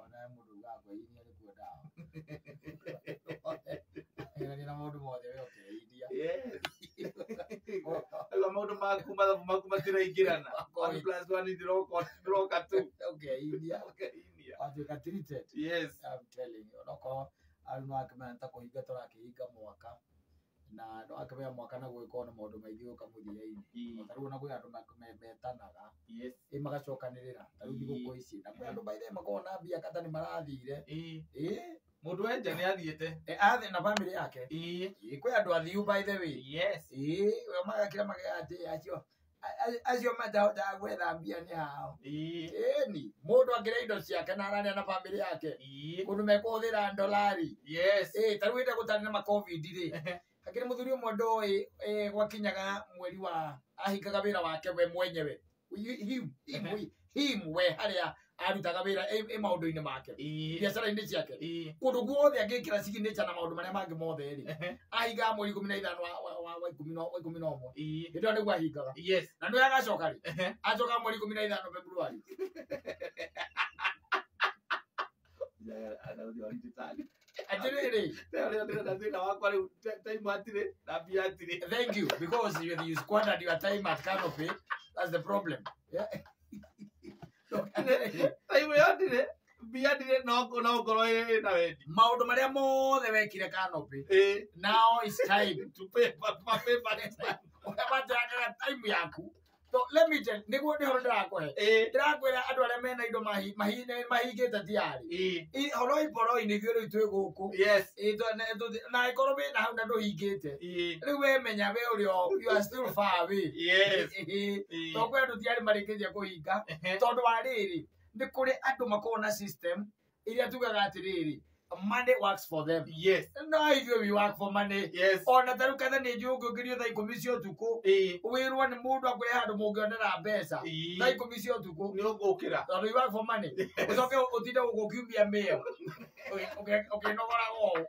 Ona mũndũ ugaga kwĩinia nĩkuo ndawa. Agerania na maũndũ mothe we ũkeinia. Yes. Rĩu maũndũ maku mathabu maku matiraingĩrana. One plus one ndĩroka tu. Ũkeinia. Ũkeinia. Watuĩka treated. Yes. I'm telling you. Onokorwo arĩ no akĩmenya ta kũhinga tũrakĩhinga mwaka na no akĩmenya mwaka naguo ĩkorwo na maũndũ maingĩ gũka mũthia-inĩ. Ĩĩ. Ta rĩu ona kwĩ andũ metanaga Yes. ĩ magacokanĩrĩra ta rĩu Ĩĩ. thigũkũ ici na kwĩ andũ by the way makoragwo na mbia kata nĩ marathire. Ĩĩ. Ĩ Mũndũ wenja nĩ athiĩte. athe na bamĩrĩ yake. Ĩĩ. Ĩ kwĩ andũ athiu by the way. Yes. Ĩ we magakĩra magega atĩ acio acio matahotaga gwetha mbia nĩ hao. Ĩĩ. Ĩni mũndũ akĩrĩa indo ciake na araria na bamĩrĩ yake Ĩĩ. kũndũ mekũhũthĩra ndolari. Yes. Ĩ ta rĩu hĩndĩ ĩrĩa gũtarĩ na ma COVID rĩ, hakĩrĩ mũthuri ũmwe ndoĩ gwakinyaga mweri wa ahingaga wĩra wake we mwenyewe him, him, him we harĩa arutaga wĩra ĩ maũndũ-inĩ make Ĩĩ. biacara-inĩ ciake Ĩĩ. kũndũ guothe angĩkĩra signature na maũndũ marĩa mangĩ mothe rĩ, ahingaga mweri 15 wa 11. Ĩĩ. Hĩndĩ ĩyo nĩguo ahingaga. Yes. Na nĩwe agacoka rĩ, acokaga mweri 15 February. Atĩrĩrĩ, Thĩna wakwa rĩu time hatirĩ na mbia hatirĩ. thank you because you squandered your time at Canopy. That's the problem. Yeah. Look, atĩrĩrĩ, Time ĩyo ndirĩ mbia ndirĩ no ngorwo ĩna wendi. maũndũ marĩa mothe wekire Canopy, Ĩĩ. now it's time. To pay pay back time. Ũrĩa mateangaga time yaku. So let me tell, nĩguo nĩho ndĩrakũhe. Ĩĩ. Ndĩrakwĩra andũ arĩa mena indo mahingĩte tiarĩ. Ĩĩ. Horoi poroi nĩguo rĩu twĩ gũkũ. Yes. Ĩ, na ĩkorwo wĩna hau na ndũhingĩte. Ĩĩ. Rĩu we menya we ũrĩ o, you are still far away. Yes. Ĩ, Ĩĩ. tondũ kwĩ andũ tiarĩ marĩkĩtie kũhinga. Tondũ wa rĩrĩ, nĩ kũrĩ andũ makoragwo na system iria tugaga atĩrĩrĩ, money works for them. Yes. No ithuĩ we work for money. Yes. Ona ta rĩu ketha nĩ njũĩ ũngĩũkĩrio thaa 10 cia ũtukũ, Ĩĩ. wĩrwo nĩ mũndũ akwĩre handũ mũngĩonera mbeca Ĩĩ. thaa 10 cia ũtukũ, Nĩ ũgũkĩra. tondũ you work for money. Ũcoke ũtinde gũkũ ũkiumia mĩo ũkĩnogoraga ũũ.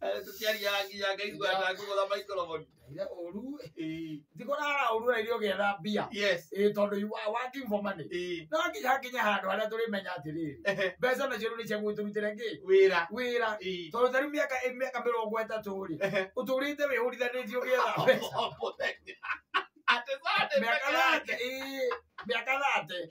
Tũkĩariaga nginya ngaigua ndangĩgũtha microphone. Ndaire ũru Ĩĩ. ti kũrara ũru na irio ũgĩetha mbia. Yes. Ĩ tondũ you are working for money. Ĩĩ. No nginya hakinye handũ harĩa tũrĩmenya atĩrĩrĩ, mbeca nacio rĩu nĩ cia gwĩtũrutĩra kĩ Wĩra. wĩra. Ĩĩ. Tondũ ta rĩu mĩaka 30 rĩ, ũtũrĩte wĩhũrithanĩtie ũgĩetha mbeca. O mũthenya. Atĩ Sunday Mĩaka peke yake. 30, ĩĩ, mĩaka 30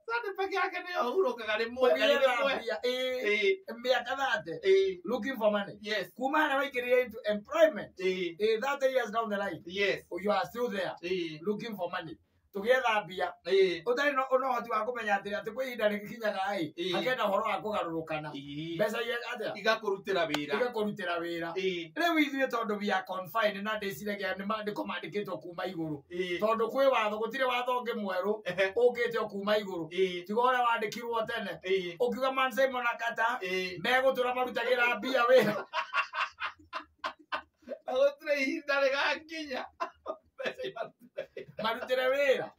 Sunday peke yake nĩyo hurũkaga rĩmwe na ũgĩetha rĩmwe. mbia, ĩĩ, Ĩĩ. mĩaka 30 Ĩĩ. looking for money. Yes. Kuma harĩa waingĩrire into employment, Ĩĩ. ĩĩ, 30 years down the line, Yes. you are still there Ĩĩ. looking for money. Tũgĩetha mbia Ĩĩ. ũtarĩ na ũhoti wa kũmenya atĩ kwĩ ihinda rĩgĩkinyaga ĩ, Ĩĩ. hakenda ũhoro wa kũgarũrũkana. Ĩĩ. Mbeca iria atĩa Igakũrutĩra wĩra. igakũrutĩra wĩra. Ĩĩ. Rĩu ithuĩ tondũ we are confined na ndĩciragia nĩ maandĩko mandĩkĩtwo kuma igũrũ. Ĩĩ. Tondũ kwĩ watho, gũtirĩ watho ũngĩ mwerũ ũkĩte o kuma igũrũ. Ĩĩ. Tiga ũrĩa wandĩkirwo tene. Ĩĩ. Ũkiuga Man Simon na Kata Ĩĩ. megũtũra marutagĩra mbia wĩra. Na gũtirĩ ihinda rĩgakinya. Mbeca imarutĩre wĩra. Marutĩre wĩra.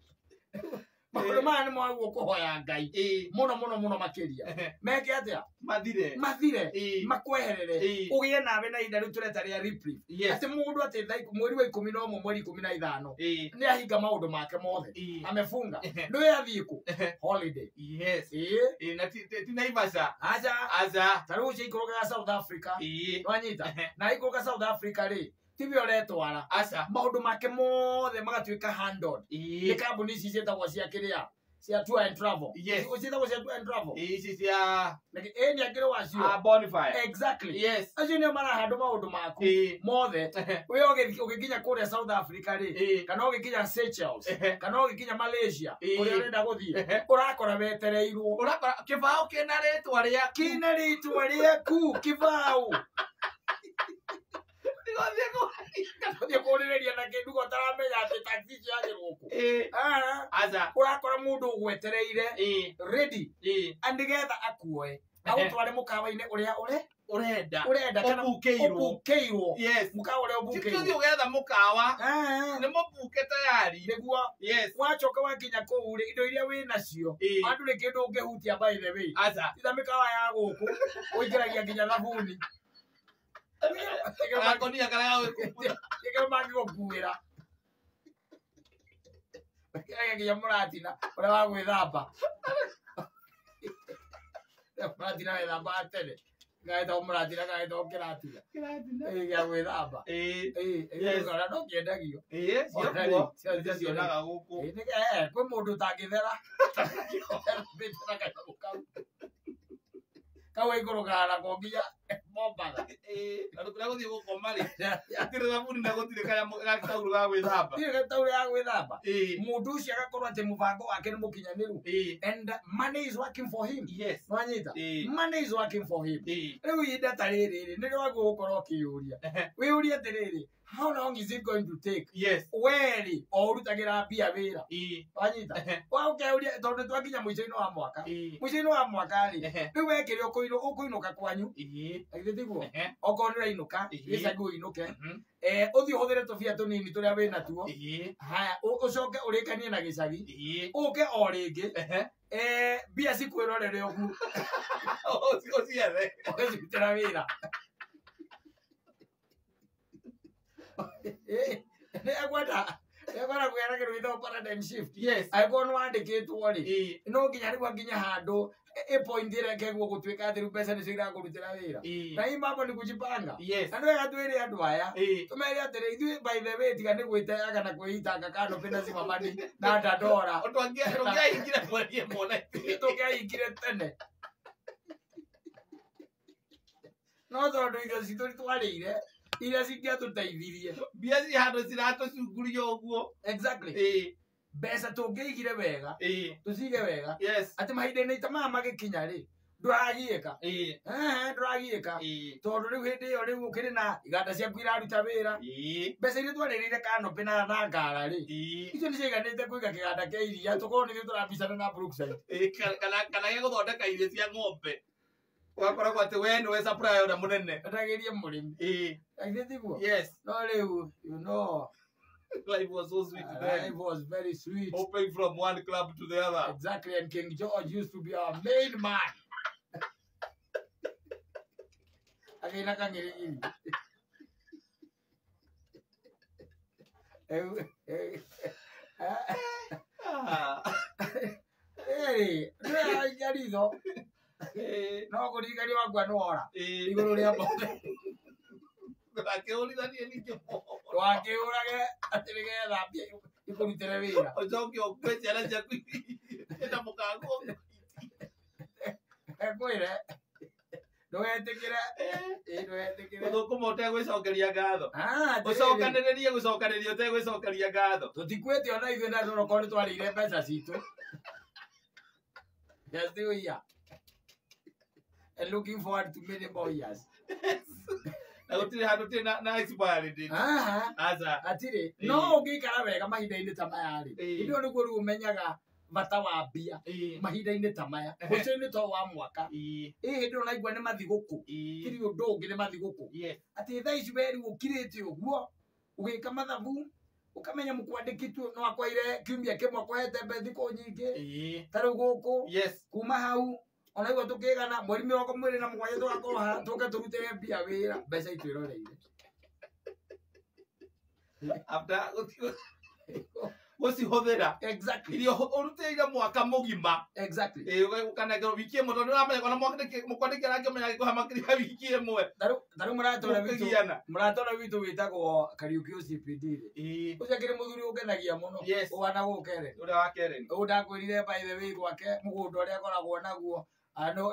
Maũndũ maya nĩ mwaguo kũhoya Ngai. Ĩĩ. Mũno mũno mũno makĩria. Meke atĩa? Mathire. Mathire. Ĩĩ. Makweherere. Ĩĩ. Ũgĩe nawe na ihinda rĩu tũreta rĩa reprieve. Yes. Atĩ mũndũ atĩ thaa mweri wa 11 mweri 15 Ĩĩ. nĩ ahinga maũndũ make mothe. Ĩĩ. Amefunga. Nĩwe athiĩ kũ? Holiday. Yes. Ĩĩ. Ĩĩ, na ti Naivasha. Aca. Aca. Ta rĩu ũcio aikũrũkaga South Africa. Ĩĩ. Nĩwanyita? Na aikũrũka South Africa rĩ, tiwe ũretwara. Aca. Maũndũ make mothe magatuĩka handled. Nĩ Ĩĩ. kambuni ici ciĩtagwo cia kĩrĩa? Cia tour and travel. Yes. Ciĩtagwo cia tour and travel. Ĩĩ, ici cia Ĩĩ nĩ akĩrĩ wacio. ah, bonfire. Exactly. Yes. Acio nĩo marahandwo maũndũ maku Ĩĩ. mothe. We ũgĩkinya kũrĩa South Africa rĩ, Ĩĩ. kana ũgĩkinya Seychelles, kana ũgĩkinya Malaysia, Ĩĩ. kũrĩa ũrenda gũthiĩ, ũrakora wetereirwo. Ũrakora kĩbaũ kĩna rĩtwa rĩaku. Kĩna rĩtwa rĩaku kĩbaũ. Ndigũthiĩ kũharia. Ũthiĩ kũrĩrĩria na kĩndũ ũtaramenya atĩ taxi ciagĩrwo kũ. Ĩĩ. Ah, Aca. ũrakora mũndũ ũgwetereire Ĩĩ. ready Ĩĩ. and nĩgetha akuoe agũtware mũkawa-inĩ ũrĩa Ũrenda. ũrenda kana Ũbukĩirwo. ũbukĩirwo. Yes. Mũkawa ũrĩa Ti ũbukĩirwo. tũthiĩ ũgetha mũkawa. Ah, Nĩ mũbuke tayari. nĩguo Yes. wacoka wakinya kũu rĩ, indo iria wĩ nacio Ĩĩ. andũ nĩ kĩndũ ũngĩhutia by the way. Aca. Ti ta mĩkawa ya gũkũ ũingĩragia nginya thabuni. Gakonia karĩa gagũkũbutha. Gĩkĩro mangĩgũkuĩra. Ũingĩragia nginya mũratina ũrĩa wa gwĩthamba. Mũratina wethambaga tene. Gaetagwo mũratina gaetagwo kĩratina. Kĩratina. Ĩĩ gĩa gwĩthamba. Ĩĩ. Ĩĩ, Yes. ĩĩ, ona no kĩendagio. Ĩĩ, Ona ciakuo. rĩu, ciothe Cionaga gũkũ. Ĩĩ, kwĩ mũndũ ũtangĩthera. Ethambĩte na kanyamũ kau. Kau aikũrũkaga nako nginya Mombatha. Ĩĩ, na kũrĩa gũthiĩ gũkoma rĩ, gũtirĩ thabuni na gũtirĩ kanyamũ gataurũ ga gwĩthamba. Gũtirĩ gataurũ ga gwĩthamba. Ĩĩ. Mũndũ ũcio agakorwo atĩ mũbango wake nĩ mũkinyanĩru. Ĩĩ. And money is working for him. Yes. Nĩwanyita? Ĩĩ. Money is working for him. Ĩĩ. Rĩu ihinda ta rĩrĩ rĩ, nĩrĩo wagĩrĩirwo gũkorwo ũkĩyũria. Wĩyũrie atĩrĩrĩ, how long is it going to take? Yes. We rĩ, o ũrutagĩra mbia wĩra. Ĩĩ. Wanyita? Ũkeyũria tondũ twakinya mũico-inĩ wa mwaka. Ĩĩ. Mũico-inĩ wa mwaka rĩ, rĩu we kĩrĩa ũkũinũka kwanyu. Ĩĩ. Githĩ tiguo? Okorwo nĩ ũrainũka, Ĩĩ. gĩcagi ũinũke. Ũthiĩ ũhũthĩre tũbia tũnini tũrĩa wĩ natuo. Ĩĩ. Haya, ũcoke ũrĩkanie na gĩcagi. Ĩĩ. Ũke o rĩngĩ. Mbia cikwĩrorere ũguo. Ũciethe. Ũgĩcirutĩra wĩra. Nĩ ekwenda kũgĩa na kĩndũ gĩtagwo paradigm shift. Yes. Angĩkorwo nĩ wandĩkĩtwo rĩ, Ĩĩ. no nginya rĩu akinya handũ ĩ point ĩrekegwo gũtuĩka atĩ rĩu mbeca nĩcio irakũrutĩra wĩra. Ĩĩ. Na hii mambo ni kujipanga. Yes. Na nĩ wega twĩre andũ aya. Ĩĩ. Tũmere atĩrĩ, ithuĩ by the way tiga nĩ gwĩteaga na kwĩitanga canopy na cimamani na dandora. Tũngĩahingire mweri ĩmwe na ithuĩ. Tũngĩahingire tene. No tondũ irio citũ twarĩire iria cingĩatũteithirie. Mbia ci handũ ciratũcunguria ũguo. Exactly. Ĩĩ. Mbeca tũngĩigire wega, Ĩĩ. tũcige wega, Yes. atĩ mahinda-inĩ ta maya magĩkinya rĩ, ndũragiĩka. Ĩĩ. Ndũragiĩka. Ĩĩ. Tondũ rĩu hĩndĩ ĩyo rĩu ũkĩrĩ na iganda ciaku iraruta wĩra. Ĩĩ. Mbeca iria twarĩrĩire canopy na ngara rĩ, Ĩĩ. icio nĩciaiganĩte kũiga kĩganda kĩa iria tũkorwo nĩgĩo tũrabicana na Brookside. Ĩĩ, kana gĩa gũthondeka irio cia ng'ombe. Ũgakoragwo atĩ we nĩwe supplier ũrĩa mũnene. Endagĩrie mũrĩmi. Ĩĩ. Githĩ tiguo? Yes. No rĩu, you know, Life was so sweet then. life was very sweet. Hopping from one club to the other. Exactly, and King George used to be our main man. Akĩina kang'irigiri. Ah. Ĩrĩ, nĩwe ritho, Ĩĩ. no kũririkania wakua nĩwora. Ĩĩ. Igũrũ rĩa mbombe. Ndũgakĩhũrithanie ningĩ Ndũgakĩhũrage atĩ nĩgetha mbia ikũrutĩre wĩra. Ũcoke ũkue ciana ciaku na mũkango. Ngwĩre, ndũgetĩkĩre, ĩĩ ndũgetĩkĩre. Gũthũkũma ũtegwĩcokeria ngatho. Ah, atĩrĩrĩ. Ũcokanĩrĩrie gũcokanĩrĩria ũtegwĩcokeria ngatho. Tũtikuĩte ona ithuĩ na tũrokorwo nĩ twarĩire mbeca citũ. We are still here. And looking forward to many more years. Na gũtirĩ handũ tĩ na expiry date. Aha. Aca. Hatirĩ. Ĩĩ. No ũngĩikara wega mahinda-inĩ ta maya rĩ, Ĩĩ. hĩndĩ ĩyo nĩguo rĩu ũmenyaga bata wa mbia Ĩĩ. mahinda-inĩ ta maya. Mũico-inĩ to wa mwaka. Ĩĩ. Ĩ hĩndĩ ĩyo naigua nĩ mathigũkũ. Ĩĩ. Tirĩ ũndũ ũngĩ nĩ mathigũkũ. Yes. Atĩ thaa ici we rĩu ũkirĩte ũguo, ũgĩka mathabu, ũkamenya mũkwandĩki tu no akwaire kiumia kĩmwe akwahete mbe thikũ nyingĩ. Ĩĩ. Ta rĩu gũkũ, Yes. kuma hau, ona igua tũkĩgana mweri 27 tũgakorwo haha tũke tũrutĩre mbia wĩra, mbeca itwĩroreire. After gũcihũthĩra. Exactly. Iria ũrutĩire mwaka mũgima. Exactly. Ĩĩ, ũkanengerwo wiki ĩmwe tondũ nĩũramenya ona mũkwandĩki arakĩmenya agĩkũhe makĩria wiki ĩmwe. Ta rĩu mũrata ũrĩa witũ, Mũkĩgiana. mũrata ũrĩa witũ wĩtagwo Kariũki OCPD rĩ. Ĩĩ. Ũcio akĩrĩ mũthuri ũngenagia mũno. Yes. Ũhana gũkũ Karen. Ũrĩa wa Karen. Ũũ ndakwĩrire by the way gwake mũgũnda ũrĩa akoragwo naguo,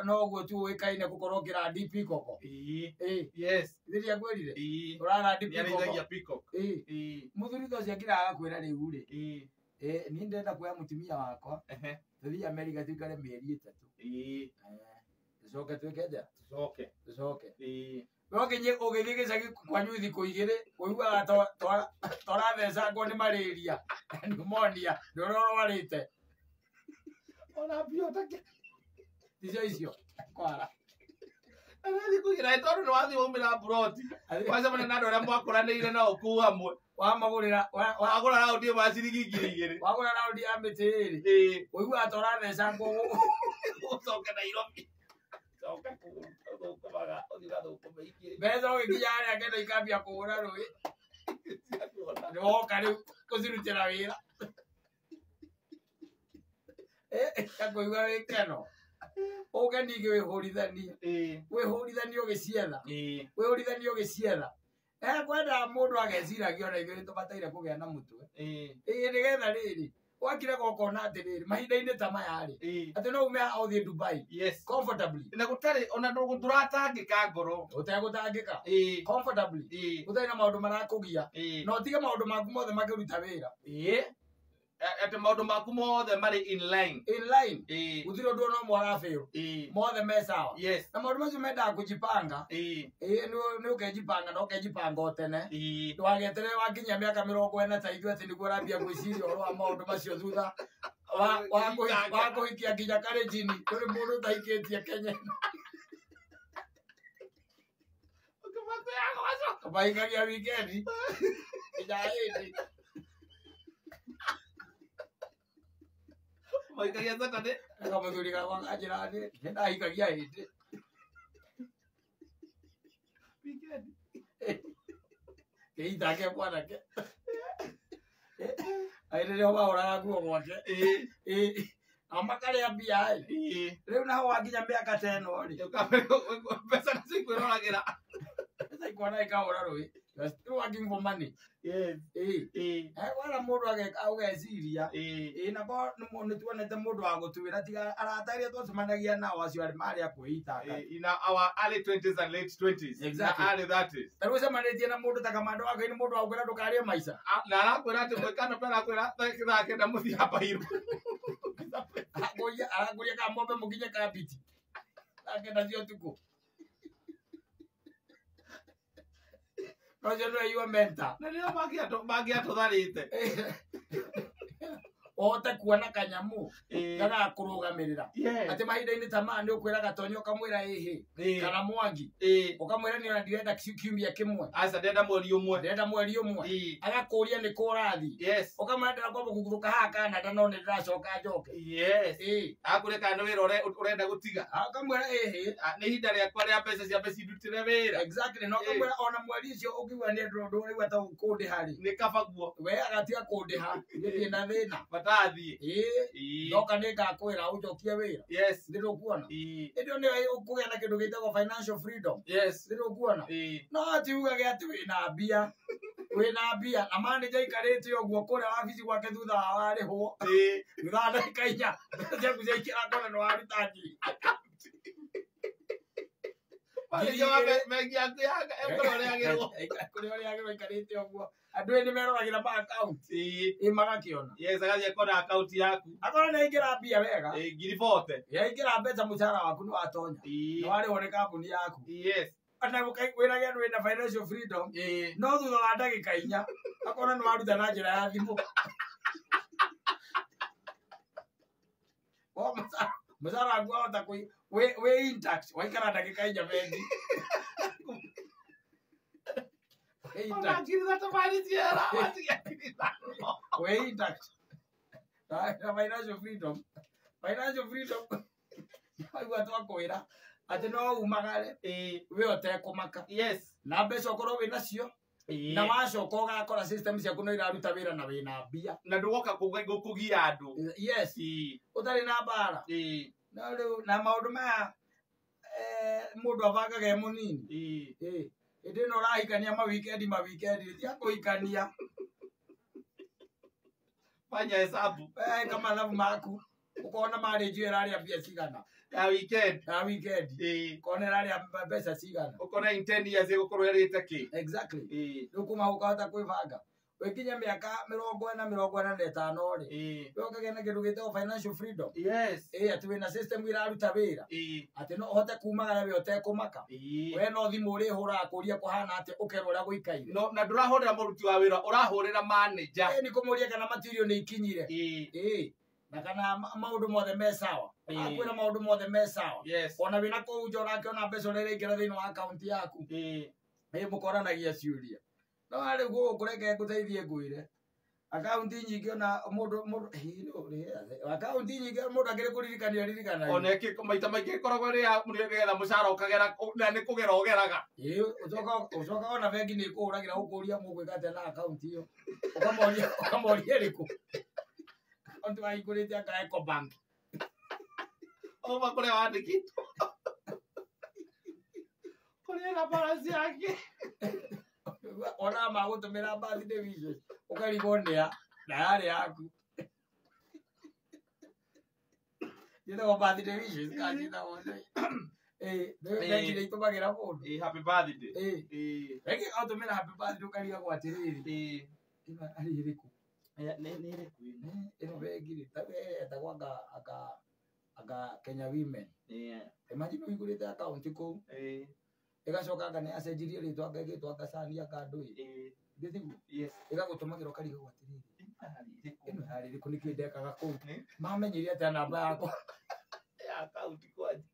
no ũguo tu ũĩkaine gũkorwo ũkĩrandi peacock. Ĩĩ. Ĩĩ. Yes. Githĩ ndiakwĩrire? Ĩĩ. Ũrarandi peacock. Nĩarĩithagia peacock. Ĩĩ. Ĩĩ. Mũthuri ta ũcio akiraga agakwĩra rĩu rĩ, Ĩĩ. Ĩĩ, niĩ ndĩrenda kuoya mũtumia wakwa, tũthiĩ America tũikare mĩeri 3. Ĩĩ. Tũcoke twĩke atĩa? Tũcoke. Tũcoke. Ĩĩ. We ũgĩthiĩ gĩcagi kwanyu thikũ 2, ũiguaga torathecangwo nĩ malaria, pneumonia, nĩ ũrĩa ũrwarĩte. Ona mbia ũtakĩ- Icio icio. Kwara. Arathiĩ kũigira tondũ nĩ wathiĩ waumĩra mburoti. Wacemania na andũ arĩa mwakũranĩire nao kũu hamwe. Wamagũrĩra, Wagũra raundi ĩmwe ya ciringi 2,000. Wagũra raundi ya mĩtĩ ĩrĩ. Ĩĩ. Ũiguaga torathecangwo Ũcoke Nairobi. Coka kũu ũthũkũmaga, ũthiĩ ũgathũkũme ingĩ. Mbeca ũgĩkinya harĩa ngendo ikambia kũhũra rũĩ. Ciakuona. Nĩ woka rĩu kũcirutĩra wĩra. Akũigua wĩ keno. Ũke ningĩ wĩhũrithanie. Wĩhũrithanie ũgĩcietha. Wĩhũrithanie ũgĩcietha. Kwenda mũndũ ageciragia ona ithuĩ nĩtũbataire kũgĩa na mũtwe. Ĩĩ nĩgetha rĩrĩ wakire gokona atĩrĩrĩ mahinda-inĩ ta maya rĩ atĩ no ume haha ũthiĩ Dubai. Yes. Comfortably. Na gũtarĩ ona ndũratangĩka ngoro. Ũtegũtangĩka. Comfortably. Ũtarĩ na maũndũ marakũgia. Na ũtige maũndũ maku mothe makĩruta wĩra. Atĩ maũndũ maku mothe marĩ in line. In line. Gũtirĩ ũndũ ona ũmwe ũrafail. Mothe me sawa. Yes. Na maũndũ macio mendaga kũjipanga. Nĩ ũkejipanga na ũkejipanga o tene. Ndũgageterere wakinyia mĩaka 40 ta ithuĩ atĩ nĩguo ũrambia gwĩciria ũhoro wa maũndũ macio thutha wa kũhikia nginya karĩnjini. Ndũrĩ mũndũ ũtahikĩtie Kenya. Mahikagia wikendi. Nginya hĩndĩ. Mahikagia Saturday. Kamũthuri gakwa kanjĩra nĩ ndahikagia hĩndĩ. Weekend. Kĩitake mwanake. Aĩ rĩrĩa mahũraga nguo gwake. Nao makarĩa mbia ĩ. Rĩu naho wakinya mĩaka ta ĩno rĩ. Mbeca nacio ikwĩroragĩra. Mbeca ikuona ikahũra rũĩ. You are still working for money. Yes. Wala mũndũ ageciria. Na ko nĩ tuonete mũndũ wa gũtuĩra tiga arata arĩa twacemanagia nao acio arĩ marĩ a kwĩitanga. In our early 20s and late 20s. Exactly. Na early 30s. Ta rĩu ũcemanĩtie na mũndũ ta Kamando wa Ngai nĩ mũndũ wa gũkwĩra ndũkarĩe maica. Na arakwĩra atĩ mwĩkano pe arakwĩra thaa kenda mũthiĩ hapa irũ. Arakũria ka mombe mũkinye kambiti. Thaa kenda cia ũtukũ. No cio nĩwe your mentor. Na nĩo mangĩatũtharĩte. Ũhote kuona kanyamũ gagakũrũgamĩrĩra. Atĩ mahinda-inĩ ta maya nĩ ũkwĩra Gatonyo ũkamwĩra ĩhĩ kana Mwangi. Ũkamwĩra nĩ ona ndirenda kiumia kĩmwe. Aca ndĩrenda mweri ũmwe. Ndĩrenda mweri ũmwe. Agakũria nĩ kũ ũrathiĩ. Yes. Ũkamwĩra ndĩrenda kũhurũka haha Canada no nĩ ndĩracoka njoke. Yes. Akũria kana nĩ wĩra ũrenda gũtiga. Ũkamwĩra ĩhĩ. Nĩ ihinda rĩakwa rĩa mbeca cia mbeca indutĩre wĩra. Exactly. Na ũkamwĩra ona mweri ũcio ũngĩigua nĩ ndũraigua ta kũndĩha rĩ. Nĩ kaba guo. We agatiga kũndĩha. Ndirĩ na thĩna. Batathiĩ. Ndoka nĩ ngakwĩra ũnjokie wĩra. Yes. Ndĩrũkuona. Ĩndĩ nĩ ũkũgĩa na kĩndũ gĩtagwo financial freedom. Yes. Ndĩrũkuona. No ti ugage atĩ wĩna mbia. Wĩna mbia na manager aikarĩte ũguo kũrĩa wabici gwake thutha wa warĩhwo. Thutha wa ndagĩka inya ciaku ciaingĩra kona nĩ waruta ngiri. Manager wa bengi yaku ya kũrĩa ũrĩagĩrwo. Kũrĩa ũrĩagĩrwo aikarĩte ũguo. Andũ nĩ meroragĩra ma account. Magakĩona. Yes, agathiĩ akona account yaku. Akorwo nĩ aingĩra mbia wega. Ngiri 40. Yaingĩra mbeca mũcara waku nĩ watonya. Nĩ warĩhwo nĩ kambuni yaku. Yes. Ona wĩrage andũ wĩna financial freedom. No thutha wa ndagĩka inya akona nĩ waruta na njĩra ya thimũ. Mũcara waku wahota wĩ intact waikara ndagĩka inya bengi. Wĩ intact. Na financial freedom. Financial freedom. Waigua twakwĩra atĩ no umagare wĩ ũtekũmaka. Yes. Na mbeca ũkorwo wĩ nacio. Na wacoka ũgakora system ciaku no iraruta wĩra na wĩna mbia. Na ndũgoka kũgia andũ. Yes. Ũtarĩ na mbara. No rĩu na maũndũ maya mũndũ abangaga e mũnini. Hĩndĩ ĩno ũrahikania mawikendi tiga kũhikania. Fanya hesabu. Eka mathabu maku. Ũkona marriage ĩyo ĩrarĩa mbia cigana. Ya weekend. Ya weekend. Ũkona ĩrarĩa mbeca cigana. Ũkona in 10 years ĩgũkorwo ĩrĩte kĩ. Exactly. Rĩu kuma hau ũkahota kwĩbanga. Wĩkinya mĩaka 40 45 rĩ. We ũkagĩa na kĩndũ gĩtagwo financial freedom. Yes. Atĩ wĩna system iraruta wĩra. Atĩ no ũhote kumagara wĩ ũtekũmaka. We no thimũ ũrĩhũraga kũria kũhana atĩa ũkerwo ũrĩa gũikaire. No na ndũrahũrĩra mũruti wa wĩra ũrahũrĩra manager. Nĩ kũmũria kana material nĩ ikinyire. Na kana maũndũ mothe me sawa. Akwĩra maũndũ mothe me sawa. Yes. Ona wĩna kũu nja ũrakĩona mbeca ũrĩa iraingĩra thĩinĩ wa akaunti yaku. Mũkoranagia ciũria. No rĩu gũkũ reke ngũteithie ngwĩre. Akaunti nyingĩ ona mũndũ akaunti nyingĩ mũndũ akĩrĩ kũririkania ririkanagia. Ona ĩkĩ maita maingĩ ĩkoragwo ĩrĩ ya nĩgetha mũcara ũkagera na nĩ kũgera ũgeraga. Ũcokaga ona bengi nĩ ĩkũhũragĩra gũkũria mũgwĩka atĩa na akaunti ĩyo. Ũkamoria ĩrĩkũ. Akaunti wahingũrĩte anga Ecobank. Uma kũrĩa wandĩkĩtwo. Kũrĩa na balance yake. Ona magũtũmĩra birthday wishes ũkarigwo nĩa na yarĩ yaku. Njĩtagwo birthday wishes kana njĩtagwo ndĩ? Bengi nĩ itũmagĩra mũndũ. Happy birthday. Bengi ĩgatũmĩra happy birthday ũkarigagwo atĩrĩrĩ, ĩno arĩ ĩrĩkũ? Nĩ ĩrĩkũ ĩno? Ĩno bengi rĩ, ta ĩtagwo anga Kenya Women. Imagine ũhingũrĩte akaunti kũu, ĩgacoka anga nĩ yacenjirie rĩtwa anga ĩgĩtwo anga Sani anga ndũĩ. Githĩ tiguo? Yes. Ĩgagũtũmagĩra ũkarigagwo atĩrĩrĩ, ĩno yarĩ ĩrĩkũ nĩkĩ ndekaga kũu? Mamenyire atĩa namba yakwa? Ya akaunti kwanja.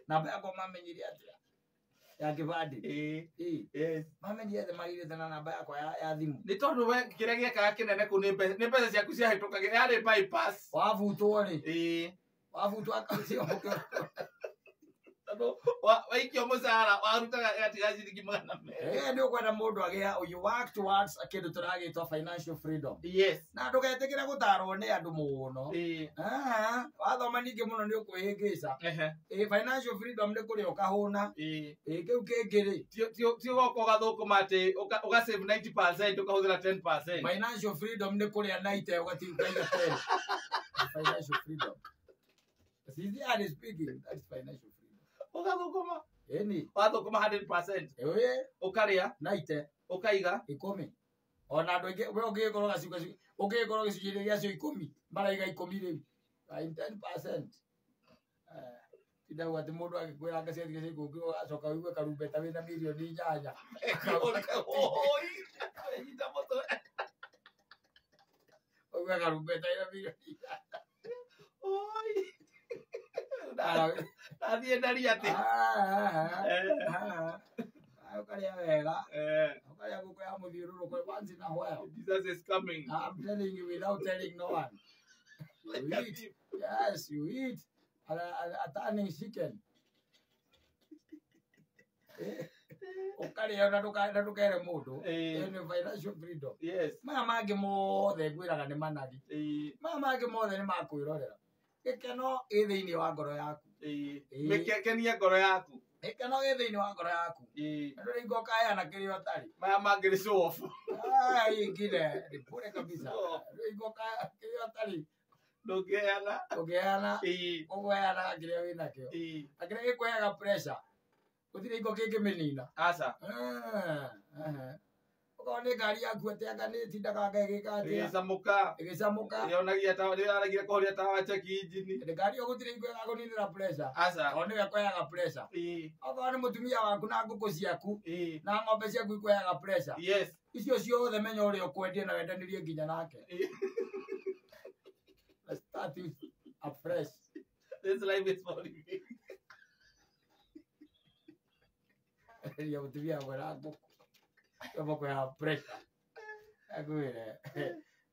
Namba yakwa mamenyire atĩa? Ya kĩbandĩ. Yes. Mamenyire atĩa magĩrĩte na namba yakwa ya thimũ? Nĩ tondũ we kĩrĩa gĩekaga kĩnene kũu nĩ mbeca ciaku ciahĩtũkagĩra yarĩ bypass. Wabutwo rĩ. Wabutwo akaunti ũkĩona. Tondũ waikio mũcara warutaga ĩgatiga ciringi 200. Nĩ ũkwenda mũndũ agĩa you work towards kĩndũ tũragĩtwa financial freedom. Yes. Na ndũgetĩkĩre gũtarwo nĩ andũ mũno. Wathoma ningĩ mũno nĩ ũkwĩhĩngĩca. Financial freedom nĩ kũrĩa ũkahũna. Kĩu kĩngĩ rĩ. Ti ũgoka ũgathũkũma atĩ ũga save 90% ũkahũthĩra 10%. Financial freedom nĩ kũrĩa 90 ũgatiga ũkaiga 10. Financial freedom. Sincerely speaking, that's financial freedom. Ũgathũkũma. Ĩni. Wathũkũma 100%. Ũkarĩa 90. Ũkaiga 10. Ona andũ aingĩ we ũngĩgĩkorwo ũngĩgĩkorwo gĩcunjĩ gĩacio 10 maraiga 10 rĩu. 10%. Ndauga atĩ mũndũ agĩkwĩra anga ciathire cia ikũmi ũgacoka ũigue karumbeta wĩna mirioni 8. Ũigue karumbeta wĩna mirioni 8. Ndathiĩ ndaria atĩ. Ũkarĩa wega. Ũkarĩa ngũkũ ya mũthiũrũrũko once in a while. Jesus is coming. I'm telling you without telling no one. You eat. Yes, you eat. A turning chicken. Ũkarĩa na ndũkere mũndũ. Ĩno financial freedom. Yes. Maya mangĩ mothe ngwĩraga nĩ managi. Maya mangĩ mothe nĩ makwĩrorera. Gĩkeno ĩ thĩinĩ wa ngoro yaku. Kenia ngoro yaku. Gĩkeno gĩ thĩinĩ wa ngoro yaku. Andũ rĩngĩ ũkaheana kĩrĩa ũtarĩ. Maya mangĩ nĩ show off. Ingine ni bure kabisa. Rĩngĩ ũkaheana kĩrĩa ũtarĩ. Ndũngĩheana. Ũngĩheana. Ũgũheana kĩrĩa wĩnakĩo. Na kĩrĩa gĩkũheaga pressure. Gũtirĩ hingo kĩngĩmĩnina. Aca. Okorwo nĩ ngari yaku atĩ anga nĩ ĩtindaga anga ĩgĩka atĩa. Ĩgĩcamũka. Ĩgĩcamũka. Ĩyonagia ta ĩraregire kũhoria tawa check engine. Ngari ĩyo gũtirĩ hingo ĩgakũninĩra pressure. Aca. Tondũ nĩwe ĩkũheaga pressure. Okorwo nĩ mũtumia waku na ngũkũ ciaku na ng'ombe ciaku ikũheaga pressure. Yes. Icio ciothe menya ũrĩa ũkwendia na wendanĩrie nginya nake. Let's start it afresh. This life is for living. Ya mũtumia wakwa na ngũkũ. Kama pressure. Akwĩre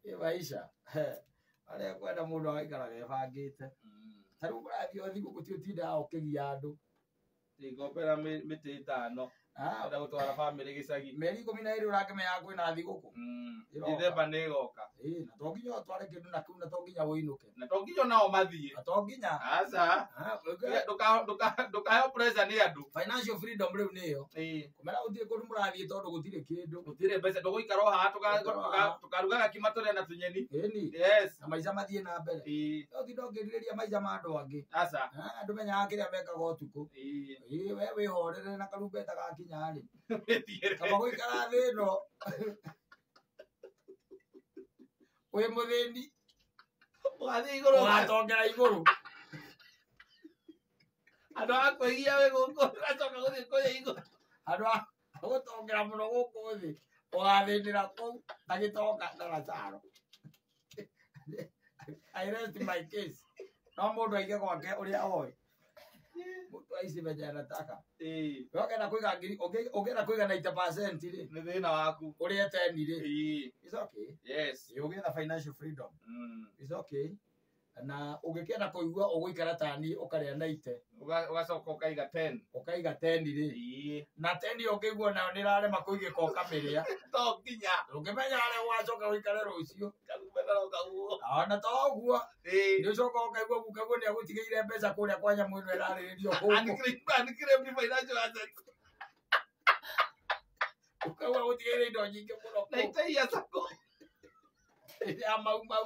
ĩ maisha arĩa kwenda mũndũ agaikaraga ebangĩte. Ta rĩu ũrathiĩ o thigũkũ ti ũtindaga ũkĩgia andũ. Ngombera mĩtĩ 5. Enda gũtwara bamĩrĩ gĩcagi. Mĩeri 12 ũrakĩmenya kwĩna thigũkũ. Dithemba nĩ ĩgoka. Na to nginya ũtware kĩndũ na kĩu na to nginya ũinũke. Na to nginya onao mathiĩ. Na to nginya. Aca. Ndũkaheo pressure nĩ andũ. Financial freedom rĩu nĩyo. Kũmera gũtirĩ kũndũ mũrathiĩ tondũ gũtirĩ kĩndũ. Gũtirĩ mbeca ndũgũikara o haha tũkarugaga kima tũrĩe na tũnyeni. Ĩni. Yes. Na maica mathiĩ na mbere. No ũtinde ũkĩrirĩria maica ma andũ angĩ. Aca. Andũ menyaga kĩrĩa mekaga ũtukũ. We wĩhorere na karumbeta gakinya rĩ. Kaba gũikara thĩ ĩno. Wĩ mũthĩni. Ũgathiĩ igũrũ. Ũgatongera igũrũ. Andũ a kwĩgia wĩ gũkũ ũgacoka gũthiĩ kũrĩa igũrũ. Andũ a gũtongera mũno gũkũ thĩ ũgathĩnĩra kũu ta gĩtonga na Lazaro. I rest my case. No mũndũ aige gwake ũrĩa oĩ. Mũndũ aici venye anataka. We ũngĩenda kũiga ngiri, ũngĩenda kũiga 90% rĩ. Nĩ thĩna waku. Ũrĩe 10 rĩ. It's okay. Yes. Ũgĩetha financial freedom. It's okay. Na ũngĩkĩenda kũigua ũgũikara ta niĩ ũkarĩa 90. Ũgacoka ũkaiga 10. Ũkaiga 10 rĩ. Na 10 ĩyo ũngĩigua nayo nĩ ĩrarema kũigĩka ũkamĩrĩa. To nginya. Ndũngĩmenya harĩa ũgacoka ũikare rũciũ. Karoka guo. Ona to ũguo. Ĩĩ. Nĩ ũcoka ũkaigua gukaguo nĩ agũtigĩire mbeca kũrĩa kwa nyamũ ĩno ĩrarĩrĩrio gũkũ. Unclaimed financial assets. Gukaguo agũtigĩire indo nyingĩ mũno Na kũu. itaia sako. Ya mau mau.